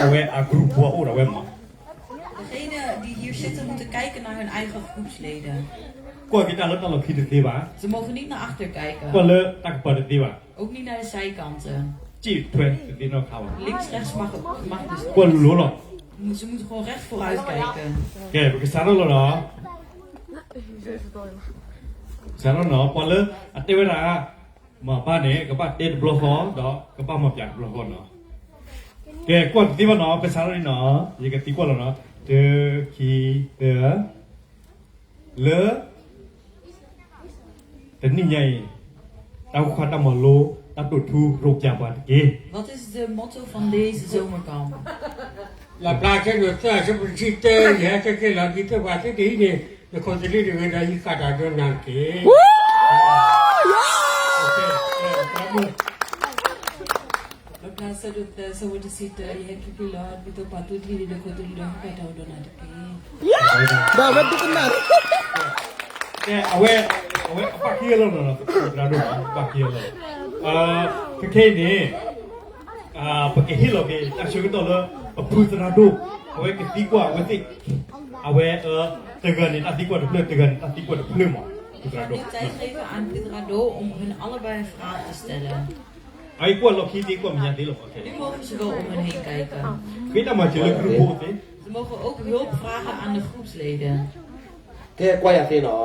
အဝဲအ group ဖိအိၣ်ဒီးဝဲမး Degene die hier zitten moeten kijken naar hun eigen groepsleden. ကွၢ်က့ၤတၢ်လၢတၢ်လီၢ်ခံတသ့ဘၣ်. Ze mogen niet naar achter kijken. ကွၢ်လၢတၢ်ကပၤတသ့ဘၣ်. Ook niet naar de zijkanten. စံၣ်ထွဲတသ့နီတခါဘၣ်. Links, rechts mag, mag dus niet. ကွၢ်လိၤလီၤ. Ze moeten gewoon recht vooruit kijken. ကဲ ပကစးထီၣ်လီၤနီၤ. စးထီၣ်နီၤ ပှၤလၢအတဲဝဲဒၣ် မၤဘၣ်န့ၣ် ကဘၣ်တဲတဘျီဃီ ဒီးကဘၣ်မၤပျးတဘျီဃီနီၤ. ကဲ ကွၢ်တသ့ဘၣ်နီၤ ပစးထီၣ်န့ၣ်နီၤ ယကသံကွၢ်လီၤနီၤ တၢ ခံ တၢ လၢ တနံၣ်ညါအံၤ တၢ်အိၣ်ခိးတၢ်မၤလိ တၢ်တိာ်ထူရိပျၤပှၤတက့ၢ်. Wat is de motto van deze zomerkamp? လၢပျၢ်ခဲဒိၣ်သၢ အဆၢဖိတဆံတၢ ယဟဲခဲက့ၤလီၤ ဒ်သိးပှၤသုတဟံးန့ၢ် နခိၣ်သလုးတဂ့ၤဒီး ယဃၣ်တၢ်ဒိးနၤတက့ၢ်. လၢပျၢ်ဆၢဒိၣ်သၢ အဆၢဖိတဆံတၢ ယဟဲခဲက့ၤလီၤ ဒ်သိးပှၤသုတဟံးန့ၢ် နခိၣ်သလုးဒီး ယဃၣ်တၢ်ဒိးနၤတက့ၢ်. ဒီးအဝဲဒိကနၣ် ကဲ အဝဲ အဝဲအပၢ်ခံဂၤလီၤနီၤ သရၣ်ဒိၣ် အပၢ်ခံဂၤလီၤ. ခဲခဲအံၤန့ၣ် ပကဟ့ၣ်လီၤက့ၤတၢ်ဆၢကတီၢ်လၢ ပဖုသရၣ်ဒိၣ် အဝဲကသံကွၢ်အဝဲသ့ၣ် အဝဲ တဂၤန့ၣ် တၢ်သံကွၢ်တဖျၢၣ် တဂၤန့ၣ် တၢ်သံကွၢ်တဖျၢၣ်မး ပဖုသရၣ်ဒိၣ် Nu tijd geven aan Pieter Rado om hun allebei een vraag te stellen. အအံၤကွၢ်လီၢ်ခံသ့ ကွၢ်မဲာ်ညါသ့လီၤ. Nu mogen ze wel om hen kijken. မ့ၢ်တၢ်မၤစၢၤလၢ group ဖိသ့ Ze mogen ook hulp vragen aan de groepsleden. ကဲကွၢ်ယၤသ့နီၤ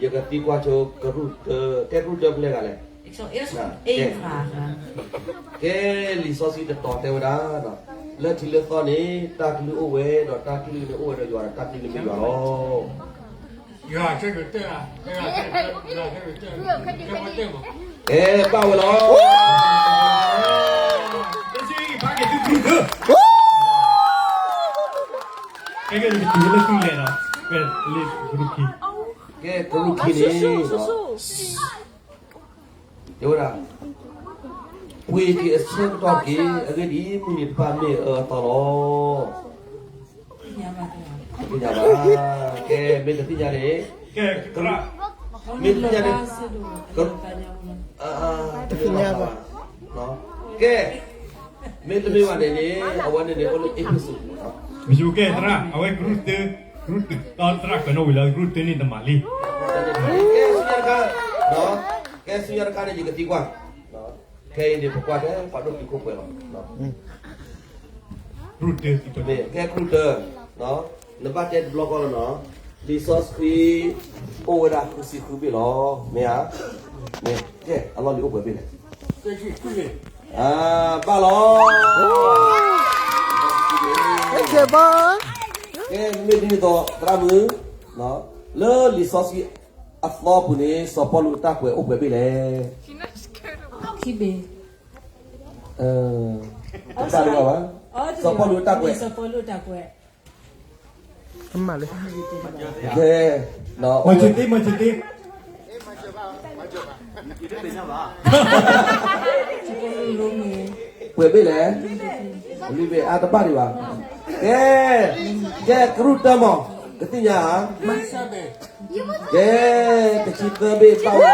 ယကသံကွၢ်ဆိ ကရူၢ်တၢ ကဲကရူၢ်တၢ ဖဲလဲၣ်ဂၤလဲၣ်. Ik zal eerst groep één vragen. ကဲ လံာ်စီဆှံတတီၤတဲဝဲဒၣ် လၢထံးလၢသီန့ၣ် တၢ်ကလုၢ်အိၣ်ဝဲ ဒီးတၢ်ကလုၢ်န့ၣ်အိၣ်ဝဲဒီးယွၤ ဒီးတၢ်ကလုၢ်န့ၣ်မ့ၢ်ယွၤလီၤ. ယွၤဆၢဒိၣ်တၢ ကဲဘၣ်ဝဲလီၤ. ကဲကဲ ကဲကရူၢ်ခံန့ၣ် တဲဝဲဒၣ် ပှ့ၤက့ၤအဆၢကတီၢ်တက့ၢ်, အဂ့ၢ်ဒ်အံၤ, မုၢ်နံၤတဖၣ်မ့ၢ်အအၢအသီလီၤ. သ့ၣ်ညါဘၣ်, ကဲ မ့ၢ်တသ့ၣ်ညါန့ၣ်, မ့ၢ်တသ့ၣ်ညါန့ၣ်, တသ့ၣ်ညါဘၣ်, ကဲ, မ့တမ့ၢ်ဘၣ်န့ၣ်န့ၣ် အဝဲန့ၣ်န့ၣ် အိၣ်လၢအ့းဖ့းစူး, မ့ၢ်ကဲသရၣ်, အဝဲကရူၢ်တၢ, ကရူၢ်တၢ, သရၣ်ကွဲးနီၣ်ဝံၤလၢကရူၢ်တၢန့ၣ်တမၤလံ, ကဲဆူညါတခါ, ကဲဆူညါတခါန့ၣ် ယကသံကွၢ်, ခဲအံၤန့ၣ် ပကွၢ်ထဲပှၤဒိၣ်တုာ်ခိၣ်ပှဲၤလီၤ. ကဲကရူၢ်တၢ, နဘၣ်တဲတဘျီဃီလီၤနီၤ, လံာ်စီဆှံအိၣ်ဝဲဒၣ်ဃုဆံဃုဘ့ၣ်လီၤ, မ့ၢ်ဧါ, မ့ၢ်, ကဲ အလီၢ်လံၤအိၣ်ပှဲၤဘ့ၣ်လဲၣ်, ဘၣ်လီၤ, ကဲ မ့ၢ်ဒ်န့ၣ်အသိး သရၣ်မုၣ်, လၢလံာ်စီဆှံအသီပူၤန့ၣ် စီၤပီလူးအတၢ်ကွဲးအိၣ်ပှဲၤဘ့ၣ်လဲၣ်, ခံဘ့ၣ်, တဘၣ်တဘၣ်ဘၣ်, စီၤပီလူးအတၢ်ကွဲး မၤလံ, ကဲ, မၤစၢၤသ့, မၤစၢၤသ့, ပှဲၤဘ့ၣ်လဲၣ်, လွံၢ်ဘ့ၣ်, အတဘၣ်ဒံးဘၣ်, ကဲ, ကဲကရူၢ်တၢမး, ကသ့ၣ်ညါဧါ, ကဲ, တဆံသၢဘ့ၣ်ဘၣ်ဝဲ,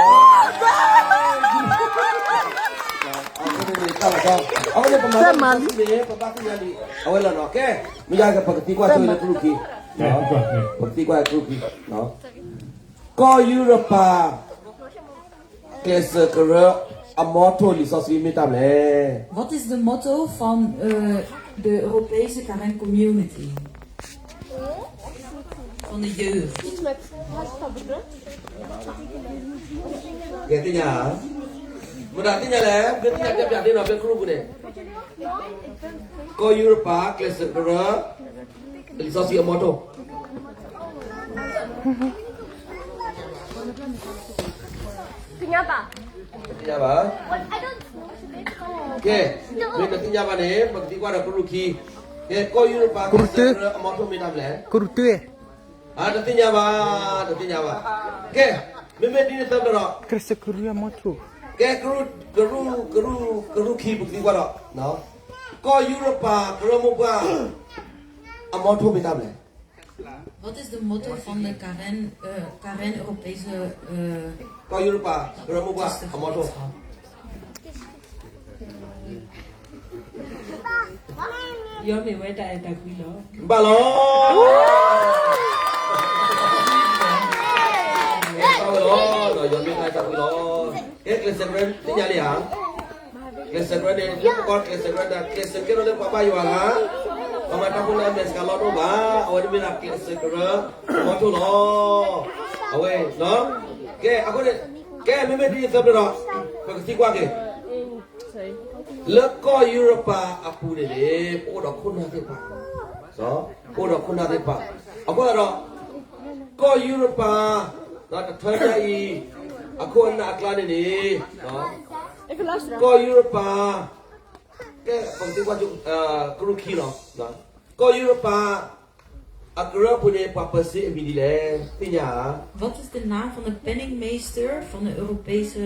အဝဲန့ၣ် ပမၤလီၤန့ၣ် ပဘၣ်သ့ၣ်ညါလံ, အဝဲလီၤနီၤ, ကဲ, မ့ၢ်ယၤကပကသံကွၢ်ဆိလၢကရူၢ်ခံ, ပကသံကွၢ်ကရူၢ်ခံ, ကီၢ်ယူရပၤ ကျဲးစၢးကရၢအမီထိၣ်လံာ်စီဆှံမ့ၢ်တၢ်မနုၤလဲၣ်. Wat is de motto van, eh, de Europese Karen Community? Van de jeugd. ကဲသ့ၣ်ညါ, မတၤသ့ၣ်ညါလဲၣ်, မ့ၢ်သ့ၣ်ညါတဲပျးသ့နီၤ ဖဲကရူၢ်ပူၤန့ၣ်, ကီၢ်ယူရပၤ ကျဲးစၢးကရၢ လံာ်စီဆှံအမီထိၣ် သ့ၣ်ညါဘၣ်, ကဲ, မ့ၢ်တသ့ၣ်ညါဘၣ်န့ၣ် ပကသံကွၢ်ဒီးကရူၢ်ခံ, ကဲ ကီၢ်ယူရပၤ ကျဲးစၢးကရၢအမီထိၣ်မ့ၢ်တၢ်မနုၤလဲၣ်, တသ့ၣ်ညါဘၣ်, တသ့ၣ်ညါဘၣ်, ကဲ, မ့မ့ၢ်ဒ်န့ၣ်သၢဘျီဒီး, ကဲ, ကရူၢ်, ကရူၢ်, ကရူၢ်, ကရူၢ်ခံ ပကသံကွၢ်ဒီး, ကီၢ်ယူရပၤ ကရၢမိၢ်ပှၢ် အမီထိၣ်မ့ၢ်တၢ်မနုၤလဲၣ်. Wat is de motto van de Karen, eh, Karen Europese, eh, ကီၢ်ယူရပၤ ကရၢမိၢ်ပှၢ် အမီထိၣ်. ယီၢ်မ့ၢ်ဝဲတၢ်အဲၣ်တၢ်ကွံလီၤ. ဘၣ်လီၤ. ဘၣ်ဝဲလီၤ, ယီၢ်မ့ၢ်တၢ်အဲၣ်တၢ်ကွံလီၤ. ကဲကျဲးစၢးကရၢသ့ၣ်ညါလံဧါ. ကျဲးစၢးကရၢန့ၣ် လၢပကီၢ်ကျဲးစၢးကရၢန့ၣ် ကျဲးစၢးကဲထီၣ်လၢပှၤဘါယွၤဧါ, ပှၤမၤတၢ်ဖိလၢအမဲာ်ဆှးလီၤဒိၣ်ဘၣ်, အဝဲန့ၣ်မ့ၢ်ဒၣ်ကျဲးစၢးကရၢ မီထိၣ်လီၤ. အဝဲ, ကဲအဃိန့ၣ်, ကဲမ့မ့ၢ်ဒ်န့ၣ်သၢဖျၢၣ်ဒီး, ပကသံကွၢ်က့ၤ လၢကီၢ်ယူရပၤအပူၤန့ၣ်န့ၣ် ပအိၣ်ဒီးခိၣ်နၢ်သ့ၣ်တဖၣ်, ပအိၣ်ဒီးခိၣ်နၢ်သ့ၣ်တဖၣ်, အဃိသတးဒီး ကီၢ်ယူရပၤ တထၢညါအံၤ အခိၣ်အနၢ်အကျါန့ၣ်န့ၣ်, ကီၢ်ယူရပၤ, ကဲပကသံကွၢ် ကရူၢ်ခံလီၤ. ကီၢ်ယူရပၤ အကရၢအပူၤန့ၣ် ပှၤပၢၤစ့အမံၤဒ်လဲၣ်, သ့ၣ်ညါဧါ. Wat is de naam van de penningmeester van de Europese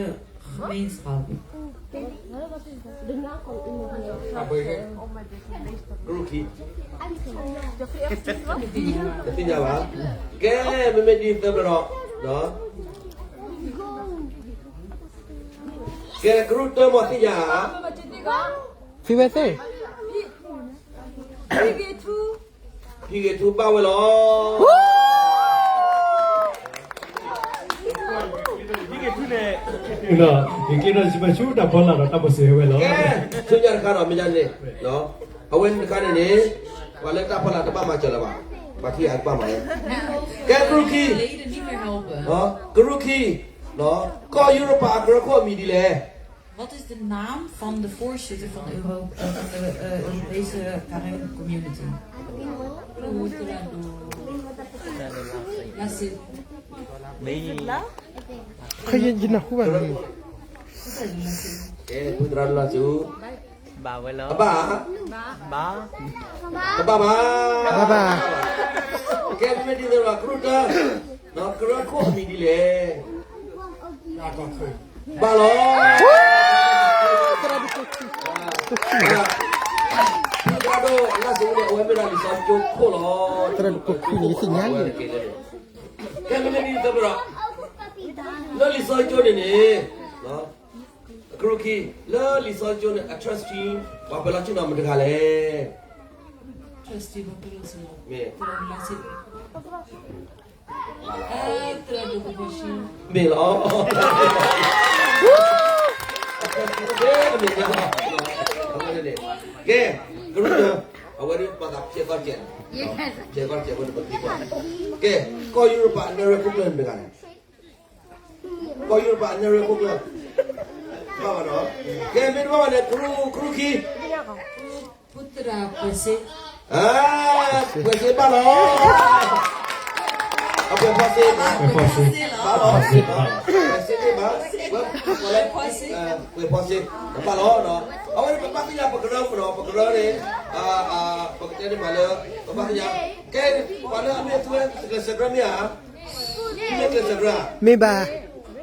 gemeenschap? ကရူၢ်ခံ, တသ့ၣ်ညါဘၣ်. ကဲမ့မ့ၢ်ဒ်န့ၣ်သၢဖျၢၣ်ဒီး, ကဲကရူၢ်တၢမ့ၢ်သ့ၣ်ညါဧါ. ဖံဝဲသ့ၣ်, ဖံဂ့ၤထူဘၣ်ဝဲလီၤ. ယက့ၤထူၣ်န့ၣ်, ယက့ၤထူၣ်န့ၣ် ယမၤဆူတၢ်ဖီလာ်ဒီးတၢ်ပၢၤစ့ဝဲလီၤ. ကဲ, ဆူညါတခါဒီးမ့ၢ်ညါန့ၣ်, အဝဲန့ၣ်တခါန့ၣ်န့ၣ်, ပှၤလၢတၢ်ဖီလာ်တဘၣ်မၤစၢၤလၢၤဘၣ်, ပှၤထံၣ်အကဘၣ်မၤဝဲ. ကဲကရူၢ်ခံ, ကရူၢ်ခံ, ကီၢ်ယူရပၤအကရၢခိၣ်အမံၤဒ်လဲၣ်. Wat is de naam van de voorzitter van de Euro-, eh, van de, eh, Europese Karen Community? ဖုသရၣ်ဒိၣ်လါစ့, ကဲ, ဖုသရၣ်ဒိၣ်လါစ့, ဘၣ်ဝဲလီၤ, ဘၣ်, ဘၣ်, တဘၣ်ဘၣ်, ဘၣ်ဘၣ်. ကဲမ့မ့ၢ်ဒ်သိးဒီး ကရူၢ်တၢ, ကရၢခိၣ်အမံၤဒ်လဲၣ်. ဘၣ်လီၤ. သရၣ်ဒိၣ်လါစ့န့ၣ် အဝဲမ့ၢ်ဒၣ်လံာ်စီဆှံကၠိခိၣ်လီၤ. သရၣ်ဒိၣ်ခိၣ်န့ၣ် ယသ့ၣ်ညါလံ. ကဲမ့မ့ၢ်ဒ်သိးဒီး, လၢလံာ်စီဆှံကၠိန့ၣ်န့ၣ်, ကရူၢ်ခံ, လၢလံာ်စီဆှံကၠိန့ၣ် အ trustee ပှၤပၢၤလီၢ်ဆ့ၣ်နီၤမတၤတဂၤလဲၣ်. မ့ၢ်လီၤ. ကဲ, ကရူၢ်တၢ, အဝဲဒၣ်ပှၤသးဖျဲးသီစဲး, ဖျဲးသီစဲးဝဲန့ၣ်ပသံကွၢ်. ကဲ, ကီၢ်ယူရပၤအနၢ်ရဲၣ်ခိၣ်ကျၢၢ်မတၤတဂၤလဲၣ်. ကီၢ်ယူရပၤအနၢ်ရဲၣ်ခိၣ်ကျၢၢ်, ဘၣ်ဘၣ်နီၤ. ကဲမ့ၢ်တဘၣ်ဘၣ်န့ၣ် ကရူၢ်, ကရူၢ်ခံ, ပှဲၤစ့, ပှဲၤစ့ဘၣ်လီၤ. အပှဲၤဖီစ့, ဘၣ်လီၤ, ပှဲၤစ့န့ၣ်ဘၣ်, ပှဲၤဖီစ့, ဘၣ်လီၤ. အဝဲန့ၣ်ပဘၣ်သ့ၣ်ညါပကရၢမနီၤ, ပကရၢန့ၣ်, ပကတဲန့ၣ်မးလၢ, ပဘၣ်သ့ၣ်ညါ, ကဲ, ပှၤလၢအမ့ၢ်သူဝဲကျဲးစၢးကရၢမ့ၢ်ဧါ. မ့ၢ်ကျဲးစၢးကရၢ, မ့ၢ်ဘၣ်,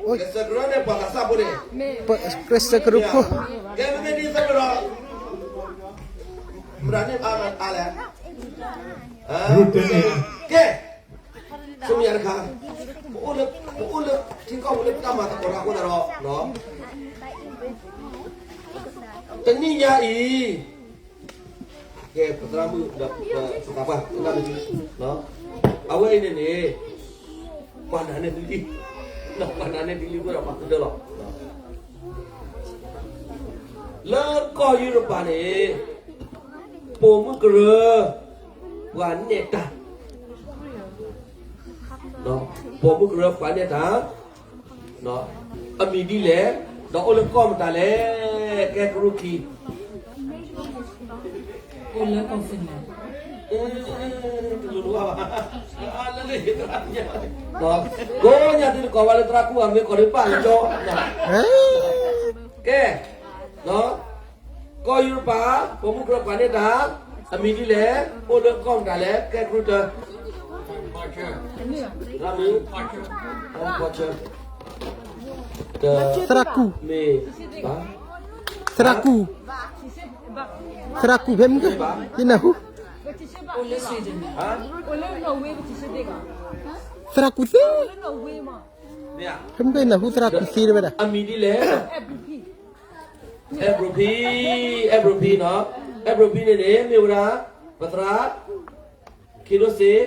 ကျဲးစၢးကရၢန့ၣ် ပှၤသးစၢ်ဖိန့ၣ်, ကျဲးစၢးကရၢဖိ, ကဲမ့မ့ၢ်ဒ်သိးဒီး, မတၤန့ၣ်အါလဲၣ်, ကဲ, ဆူမဲာ်ညါတခါ, ပအိၣ်လၢ, ပအိၣ်လၢထံကီၢ်ပူၤလၢပတၢ်မၤသကိးတၢ်အဃိသတးဒီး, တနံၣ်ညါအံၤ, ကဲပသရၣ်မုၣ်ဒီးပသးပှၢ်, အဝဲအံၤန့ၣ်န့ၣ်, ပှၤနာ်န့ၢ်သုလံ, ပှၤနာ်န့ၢ်သုလံအဃိဒီးပှၤကတၢၢ်လီၤ. လၢကီၢ်ယူရပၤန့ၣ်, ပိာ်မုၣ်ကရၢ, ပှၤနဲၣ်တၢ်, ပိာ်မုၣ်ကရၢပှၤနဲၣ်တၢ်, အမံၤဒ်လဲၣ်, ဒီးအိၣ်လၢကီၢ်မတၤလဲၣ်, ကဲကရူၢ်ခံ, အိၣ်လၢကီၢ်ဖံလၢၣ်, တလိၣ်ဘၣ်, ကိးညါသုတကိးဘၣ်လၢသရၣ်ခိၣ်ဘၣ်, မ့ၢ်ကိးဒ်ပၢ်လၢကၠီ, ကဲ, ကီၢ်ယူရပၤ, ပိာ်မုၣ်ကရၢပှၤနဲၣ်တၢ်, အမံၤဒ်လဲၣ်, အိၣ်လၢကီၢ်မတၤလဲၣ်, ကဲကရူၢ်တၢ, သရၣ်မုၣ်, သရၣ်ကူၣ်, သရၣ်ကူၣ်, သရၣ်ကူၣ်ဖဲမုၢ်, ယနၢ်ဟူ, သရၣ်ကူၣ်သ့, ဖဲမုၢ်ကနၢ်ဟူသရၣ်ကူၣ်သ့တဝဲဒၣ်, အမံၤဒ်လဲၣ်, အဲၣ်ဘြိၤဖံ, အဲၣ်ဘြိၤဖံနီၤ. အဲၣ်ဘြူၤဖံန့ၣ်န့ၣ် မ့ၢ်ဝဲဒၣ် ပသရၣ် ခ့ဒိၣ်စ့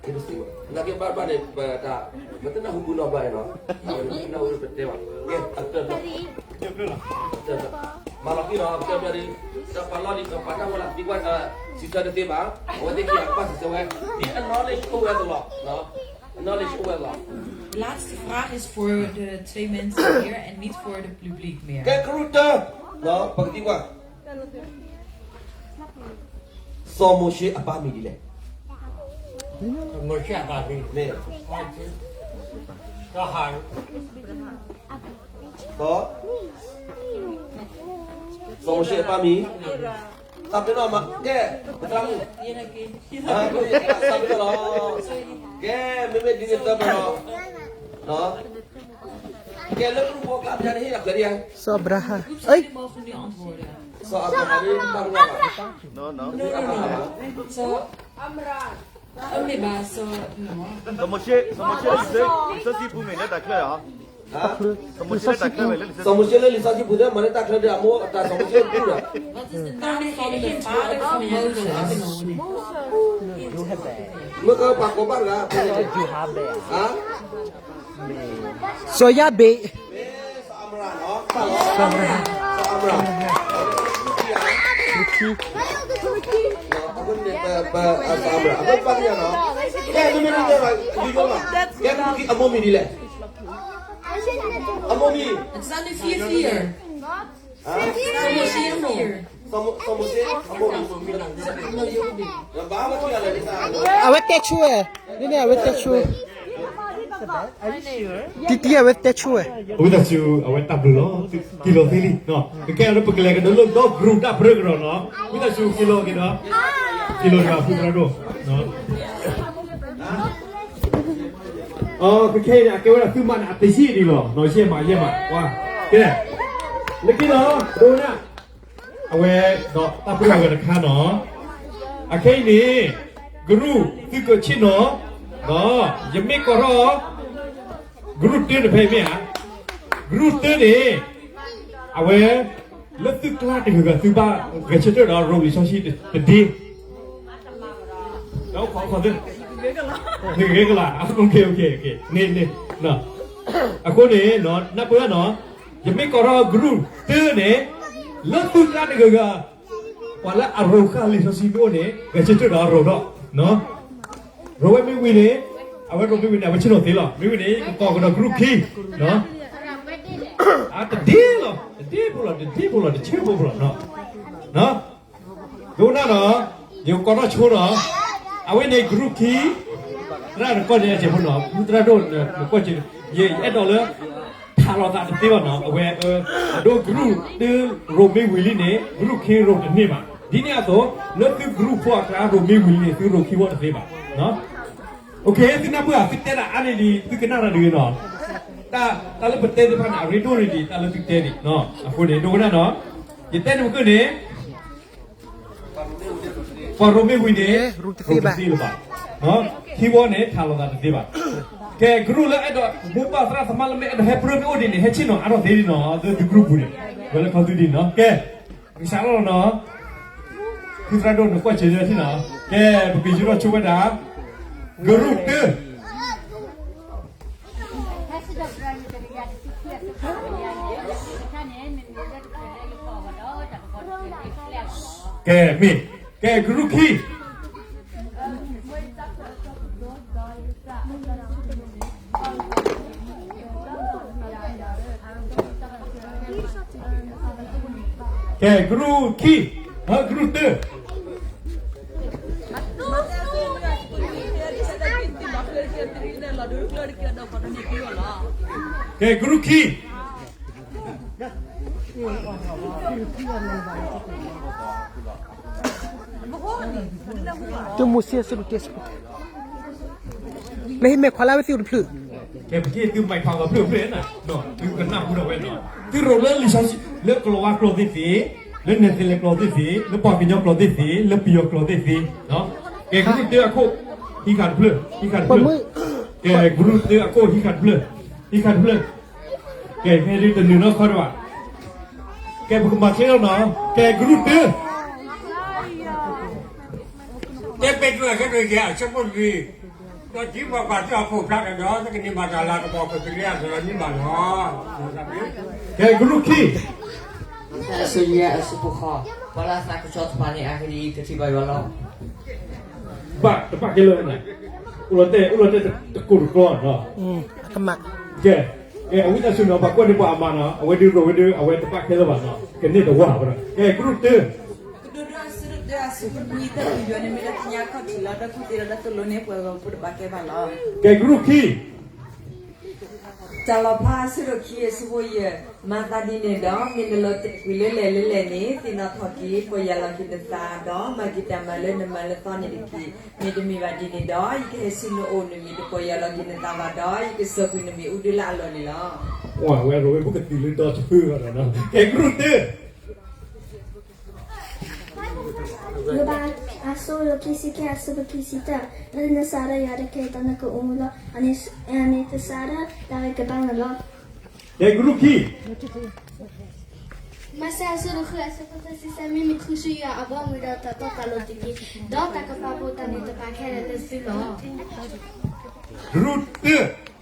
ခ့ဒိၣ်စ့ နာ်က့ဘၣ်ဘၣ်န့ၣ် ပတၢ် ပတနၢ်ဟူဘူးနီၢ်ဘၣ်နီၤ ပတနၢ်ဟူပတဲဘၣ် ကဲ အကတၢၢ် မၤလီၤက့ၤနီၤ အကတၢၢ်ဒီး တၢ်ပာ်လီၤဒံး ပာ်တၢ်ဝဲလၢသံကွၢ် စံးဆၢတသ့ဘၣ် အဝဲသ့ၣ်ခံဂၤကဘၣ်စံးဆၢဝဲ ဒ်အ knowledge အိၣ်ဝဲအသိးလီၤ အ knowledge အိၣ်ဝဲအသိးလီၤ De laatste vraag is voor de twee mensen hier en niet voor de publiek meer. ကဲ ကရူၢ်တၢ ပကသံကွၢ် စီၤမိၤၡ့အပၢ်မံၤဒ်လဲၣ်. စီၤမိၤၡ့အပၢ်မံၤ မ့ၢ် စီၤ စီၤမိၤၡ့အပၢ်မံၤ တၢ်ပနီၣ်မး ကဲ ပသရၣ်မုၣ် တၢ်ပနီၣ်လီၤ ကဲ မ့မ့ၢ်ဒ်န့ၣ်သၢပနီၣ် ကဲ လၢကရူၢ်ဖိအကျါ ပယါန့ၣ်ဟ့ၣ်အကျဲဒ်ယါ စီၤအၤဘြၤဟၣ် စီၤအၤဘြၤဟၣ် စီၤအၤဘြၤဟၣ် စီၤ စီၤမိၤၡ့ စီၤမိၤၡ့လၢလံာ်စီဆှံပူၤမ့ၢ်လၢတၢ်ချၢဧါ စီၤမိၤၡ့လၢလံာ်စီဆှံပူၤ မ့ၢ်လၢတၢ်ချၢဒီး အမိၢ်တၢ်စီၤမိၤၡ့ပူၤဒီး မ့ၢ်ကပာ်ကိးဘၣ်တဂၤ စီၤယၤဘ့း စီၤအၤဘြၤဟၣ် စီၤအၤဘြၤဟၣ် အမိၢ်မံၤဒ်လဲၣ်. အမိၢ်မံၤ စီၤမိၤၡ့ စီၤမိၤၡ့ အမိၢ်မံၤ အဝဲတဲဆိဝဲ န့ၣ်န့ၣ် အဝဲတဲဆိဝဲ တံတံ အဝဲတဲဆိဝဲ ဝံသးစူၤ အဝဲတၢ်ဘျုးလီၤ က့ၤလီၤသ့လံ ကကဲဒီးပကလဲၤကဒီးလၢဒီ group တၢ်ပြၢကဒီးနီၤ ဝံသးစူၤက့ၤလီၤက့ၤဒီး က့ၤလီၤက့ၤဒီး ဖုသရၣ်ဒိၣ် ကခဲအံၤန့ၣ် အကဲဝဲဒၣ်သုမၤန့ၣ် အတယံာ်ဒံးလီၤ နီၤ ယဲၢ်မး ယဲၢ်မး ကွၢ် ကဲ လၢခံလီၤ ဒိကနၣ် အဝဲဒီးတၢ်ပြၢဝဲတခါနီၤ အခဲအံၤန့ၣ် group သုကဆ့ၣ်နီၤ ဒီးယမ့ၢ်ကိးထီၣ် group တၢန့ၣ်ဖဲအံၤမ့ၢ်ဧါ group တၢန့ၣ် အဝဲ လၢသုကျါတဂၤဂၤ သုဘၣ်ဂဲၤဆၢထၢၣ်ဒီးရိၤလံာ်စီဆှံတဒ့ ဒီးခီခီသ့ နဂ့ၤကလၤ န့ၣ် အဃိန့ၣ် နၢ်ပၢၢ်နီၤ ယမ့ၢ်ကိးထီၣ် group တၢန့ၣ် လၢသုကျါတဂၤဂၤ ပှၤလၢအရိၤဃာ်လံာ်စီဆှံမ့ၢ်အိၣ်န့ၣ် ဂဲၤဆၢထၢၣ်ဒီးရိၤထီၣ် ရိၤဝဲမ့ၢ်ဝံၤန့ၣ် အဝဲရိၤမ့ၢ်ဝံၤန့ၣ် အဝဲဆ့ၣ်နီၤသ့လီၤ မ့ၢ်ဝံၤန့ၣ် ကကိးကဒီး group ခံ တဒ့လီၤ တဒ့ဖိလီၤ တဒ့ဖိလီၤ တဆၢဖိဖိလီၤ ဒိကနၣ်နီၤ ယကကိးထီၣ်ဆိနီၤ အဝဲန့ၣ် group ခံ သရၣ်နကွၢ်န့ၣ်အစဲးဖိနီၤ ဖုသရၣ်ဒိၣ်နကွၢ်စ့ ယအဲၣ်ဒိးလၢ ထးလီၤသးတသ့ဘၣ်နီၤ အဝဲ အဒိ group တၢ ရိၤမ့ၢ်ဝံၤလံန့ၣ် group ခံရိၤတန့ၢ်ဘၣ် ဒ်န့ၣ်အသိး လၢသု group ဖိအကျါ ရိၤမ့ၢ်ဝံၤလံန့ၣ် သုရိၤခံဝီတသ့ဘၣ် သုနၢ်ပၢၢ်ဧါ သုတဲတၢ်အါန့ၢ်ဒံး သုကနၣ်တၢ်တဂ့ၤနီၤ တၢ်လၢပတဲသ့ၣ်တဖၣ်န့ၣ် အရ့ဒိၣ်န့ၢ်ဒံး တၢ်လၢသုတဲန့ၣ် အဃိန့ၣ် ဒိကနၣ်နီၤ ယတဲန့ၣ်မ့ၢ်ကၢၢ်န့ၣ် ပှၤရိၤမ့ၢ်ဝံၤန့ၣ် ရိၤတသ့လၢၤဘၣ် ခံဝီန့ၣ် ထးလီၤသးတသ့ဘၣ် ကဲ group လၢအဲၣ်ဒိး မိၢ်ပၢ်သရၣ်သမါလၢမ့ၢ်အဲၣ်ဒိးဟဲပြၢမ့ၢ်အိၣ်ဒ်န့ၣ် ဟဲဆ့ၣ်နီၤအါထီၣ်သ့ဒံးနီၤ လၢသု group ပူၤန့ၣ် ဝဲလၢခီသုဒ်နီၤ ကဲ ကစးလီၤနီၤ ဖုသရၣ်ဒိၣ်နကွၢ်စ့ၢ်ကီးထံနီၤ ကဲ ပကယူၤထီၣ်ဆိဝဲဒၣ် group တၢ ကဲ မ့ၢ် ကဲ group ခံ ကဲ group ခံ ဟဲ group တၢ ကဲ group ခံ သုမိၤၡ့ သုရူး တဲစ့ၢ်ကီး လၢဟံၣ်မဲာ်ခွါလၢအဝဲသ့ၣ်အိၣ်တဖျၢၣ် ကဲပက့ၤသုမဲာ်ခွါဂီၤဖျၢၣ်ဖျၢၣ်နီၤ သုကနၣ်ဟူဒီးဝဲနီၤ သုရိၤလၢလံာ်စီဆှံ လၢကလံးဝါကျိာ်သ့ၣ်သ့ၣ် လၢနဲၣ်သလဲးကျိာ်သ့ၣ်သ့ၣ် လၢပှၤကညီကျိာ်သ့ၣ်သ့ၣ် လၢပယီၤကျိာ်သ့ၣ်သ့ၣ် ကဲ group တၢအခိၣ် ဟံးဃာ်တဖျၢၣ် ဟံးဃာ်တဖျၢၣ် ကဲ group တၢအခိၣ် ဟံးဃာ်တဖျၢၣ် ဟံးဃာ်တဖျၢၣ် ကဲ ဖဲဒ်တနုာ်နီၢ်ခီတဘၣ် ကဲ ပကမၤချ့လီၤနီၤ, ကဲ ကရူၢ်တၢ, တဲပ့းတရူးအဆၢဒိၣ်ယဲၢ်အဆၢဖိလွံၢ်, ဒီးဒ်ပှၤကွၢ်ထွဲအခိၣ်ဖျါထီၣ်ဒီး သုကန့ၢ်ဘၣ်တၢ်လၤကပီၤ ကကလံၤအကလီၤန့ၢ်ဘၣ်လီၤ. ကဲ ကရူၢ်ခံ, အဆၢယဲၢ်အဆၢဖိဃိး, ပှၤလၢအသးကဆှီတဖၣ်န့ၣ် အဂ့ၢ်ဒ်အံၤ ကထံၣ်ဘၣ်ယွၤလီၤ. ဘၣ်တဘၣ်ခဲလၢာ်န့ၣ်, အိၣ်လီၤတဲာ် အိၣ်လီၤတဲာ်တကိၢ်တကျီနီၤ, ကဲ, ကဲ အဝံသးစူၤနီၤ ပှၤကွၢ်န့ၢ်ပှၤအမါနီၤ အဝဲဒုးရိၣ်ဝဲဒုး အဝဲတဘၣ်ခဲလၢာ်ဘၣ်နီၤ ကန့ၢ်တဝၢ်ဘၣ်နီၤ, ကဲ ကရူၢ်တၢ, ကဒိၣ်ဒိၣ်အဆၢဒိၣ်တၢ အဆၢဖိနွံ တၢ်ပျံၤယွၤန့ၣ်မ့ၢ်လၢသ့ၣ်ညါခီၣ်ထံးလီၤ ဒီးကူၣ်သ့လီၤဒီးသိၣ်လိန့ၢ်ပှၤဂီၢ်ဖိတဘၣ်ကဲဘၣ်လီၤ. ကဲ ကရူၢ်ခံ, တၢ်လီၤဖျါအဆၢဒိၣ်ခံ အဆၢဖိယဲၢ်, မၤသးဒ်န့ၣ်ဒီး မ့ၢ်နလီၤတဲာ်ကွံာ်လၢလဲၣ်လၢလဲၣ်န့ၣ် သ့ၣ်နီၣ်ထီၣ်က့ၤ ပီၢ်ယၢ်လီၤက့ၤနသးဒီး မၤက့ၤတၢ်မၤလၢနမၤလၢသီန့ၣ်တက့ၢ်. မ့တမ့ၢ်ဘၣ်ဒ်န့ၣ်ဒီး ယကဟဲဆူနအိၣ် နမ့ၢ်တပီၢ်ယၢ်လီၤက့ၤနသးဘၣ်ဒီး ယကစိာ်ကွံာ်နမ့ၣ်အူဒၢလၢအလီၢ်န့ၣ်လီၤ. ဝဲရိၣ်ဝဲ ပကတုၤလၢဒီတဖုဂီၢ်ဒီးနီၤ ကဲကရူၢ်တၢ, ယိၤဘး အဆၢဒိၣ်ခံဆံခံ အဆၢဖိခံဆံတၢ, လၢနစးထီၣ်ယွၤတက့ၢ် ဒီးနကအိၣ်မူလီၤ. အန့ၣ်တစးထီၣ် တၢ်ဂ့ၤကဘၣ်နၤလီၤ. ကဲကရူၢ်ခံ, မးသဲ အဆၢဒိၣ်ဃု အဆၢဖိသၢဆံသၢ, မ့မ့ၢ်ဃုဆူယွၤအဘီအမုၢ်ဒီးတၢ်တီတၢ်လိၤတက့ၢ်, ဒီးတၢ်ကပာ်ဖှိၣ်တၢ်န့ၣ်တဖၣ်ခဲလၢာ်လၢသုလီၤ. ကရူၢ်တၢ, ကရူၢ်ခ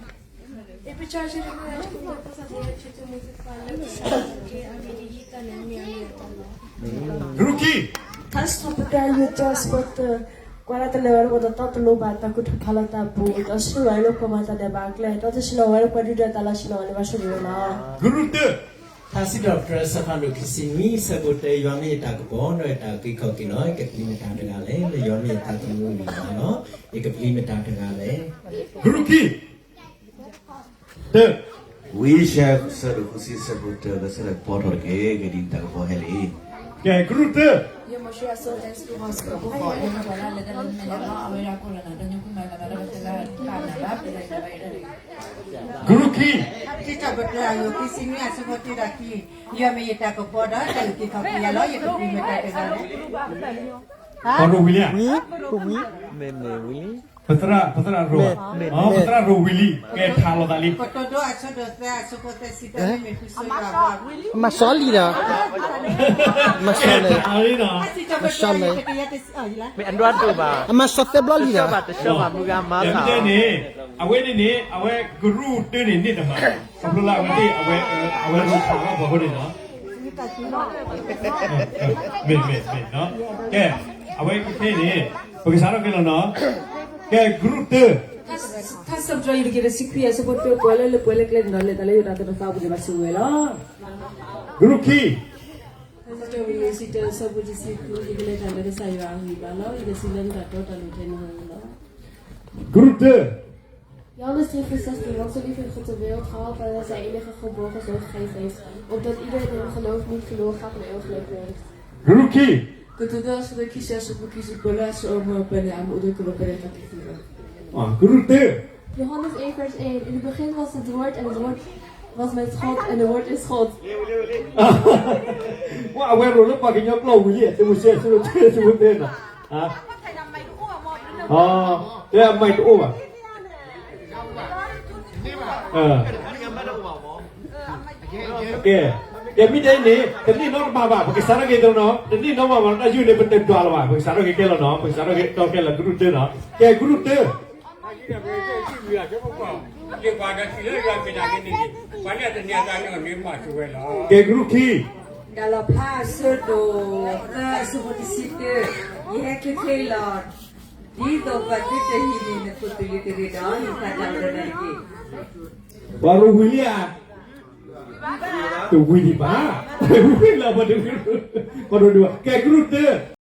ံ, ထါစံးထီၣ်ပတြၢၤ ယိၤတၢ အဆၢဖိတၢ, ကွၢ်လၢ်တလဲၤဝဲလၢပှၤတတီတလိၤဘၣ် တၢ်ကူၣ်ထီၣ်ဖးလီၤတၢ်ပူၤ, ဒီးဆှၢလီၤဝဲလၢပှၤမၤတၢ်ဒဲးဘးအကျဲ, ဒီးတဆှၢလီၤဝဲလၢပှၤဒုၣ်ဒါတၢ်လီၢ် ဆှၢလီၤဝဲလၢဘၣ်ဆိၣ်ဂ့ၤဝဲလီၤ. ကရူၢ်တၢ, ထါစံးထီၣ်ပတြၢၤ အဆၢဖးဒိၣ်ခံဆံနွံ အဆၢဖိတၢ, ယွၤမ့ၢ်ယတၢ်ကပီၤ ဒီးယတၢ်အုၣ်က့ၤခီၣ်က့ၤလီၤ. ယကပျံၤမ့ၢ်တၢ်တဂၤလဲၣ်, လၢယွၤမ့ၢ်ယတၢ်သမူအဂံၢ်အဘါလီၤ. ယကပျံၤမ့ၢ်တၢ်တဂၤလဲၣ်. ကရူၢ်ခံ, တၢ, ဝံယၡါယၤ အဆၢဒိၣ်ဃုဆံ အဆၢဖိတၢ, ကစၢ်ယွၤကပီၤထီၣ်တက့ၢ်, ကဒ်တၢ်ကပီၤဟဲလံ. ကဲကရူၢ်တၢ, ကရူၢ်ခံ, ထါစံးထီၣ်ပတြၢၤ အဆၢဒိၣ်ခံဆံနွံ အဆၢဖိတၢ ဒီးခံ, ယွၤမ့ၢ်ယတၢ်ကပီၤဒီး တၢ်အုၣ်က့ၤခီၣ်က့ၤယၤလီၤ. ယကပျံၤမ့ၢ်တၢ်တဂၤလဲၣ်. ပှၤရိၣ်ဝံၤလံဧါ, မ့ၢ်မ့ၢ်ဝံၤလံ, ပသရၣ်, ပသရၣ်ရိၣ်, ပသရၣ်ရိၣ်ဝံၤလံ, ကဲထါလိာ်သးလံ. ကတိၤဒိ အဆၢဒိၣ်သၢ အဆၢဖိသၢဆံတၢ, မ့မ့ၢ်ဃုဆူယွၤအဘီအမုၢ်, မၤစီလံဒီး, မၤစီလံ, မၤစီလံ, မ့ၢ်အဒွးဒိၣ်ဘၣ်, အမၤစီသၢဘျီလံဒီး, မ့ၢ်တဲန့ၣ်, အဝဲန့ၣ်န့ၣ် အဝဲကရူၢ်တၢန့ၣ်န့ၢ်တမၤ, ခီဖျိလၢအဝဲသ့ၣ် အဝဲရိၣ်ထါလီၤပှၤဃိန့ၣ်နီၤ. မ့ၢ်မ့ၢ်မ့ၢ်, ကဲ, အဝဲကခဲန့ၣ်, ပကစးထီၣ်ကဲလီၤနီၤ, ကဲကရူၢ်တၢ, ထါစံးထီၣ်ပတြၢၤ ယိၤတက့ၢ် တဆံခွံ အဆၢဖိတၢ, ပှၤလၢလၢပှဲၤလၢကျဲန့ၣ်ဒီး လဲၤတၢ်လၢယိၤတၢ်သိၣ်တၢ်သီအပူၤန့ၣ် ဘၣ်ဆိၣ်ဂ့ၤဝဲလီၤ. ကရူၢ်ခံ, ထါစံးထီၣ်ပတြၢၤ ခံဆံတၢ အဆၢဖိတဆံဃု, ယကလဲၤတၢ်လၢကစၢ်ယွၤအဂံၢ်အဘါလီၤ. ယကစံးလၢနတၢ်တီတၢ်လိၤထဲနဂီၢ်လီၤ. ကရူၢ်တၢ, Johannes drie vers zestien, want zo lief heeft God de wereld gehad dat hij zijn enige geboren zoon gegeven heeft, opdat iedereen die hem gelooft niet verloren gaat, maar eeuwig leven heeft. ကရူၢ်ခံ, ကတိၤဒိ အဆၢဒိၣ်ခံဆံ အဆၢဖိခံဆံ, ပှၤလၢအဆှၢအမူအပၢ်န့ၣ် အမူအဒါကလီၤပှဲၤဒီးတၢ်သံကွံာ်လီၤ. ကရူၢ်တၢ, Johannes één vers één, in het begin was het woord en het woord was met God en het woord is God. အဝဲရိၣ်လၢပှၤကညီကျိာ်ဝံၤလံ, တမုၢ်စဲ အဆၢဒိၣ်တၢ အဆၢဖိတၢနီၤ, တဲအမံၤတအိၣ်ဘၣ်. ကဲ, ကဲမ့ၢ်တဲန့ၣ် တန့ၢ်နီတမံၤဘၣ်, ပကစးထီၣ်က့ၤတနီၤ, တန့ၢ်နီတမံၤဘၣ် တၢ်ယုၢ်န့ၣ် ပတဒွးလၢၤဘၣ်, ပကစးထီၣ်က့ၤကဲလီၤနီၤ, ပကစးထီၣ်က့ၤကဲလီၤ ကရူၢ်တၢနီၤ, ကဲကရူၢ်တၢ, ကဲကရူၢ်ခံ, တၢ်လီၤဖျါအဆၢဒိၣ်သၢ အဆၢဖိတဆံတၢ, ယဟဲချ့ချ့လီၤ, ဒ်သိးပှၤသုတဟံးန့ၢ်နခိၣ်သလုးတဂ့ၤဒီး ယသးတၢ်လီၤတက့ၢ်. ပှၤရိၣ်ဝံၤလံဧါ, တဝံၤဒံးဘၣ်, ဝံၤလၢပှၤတဝံၤ, ပှၤရိၣ်ဒံးဘၣ်, ကဲကရူၢ်တၢ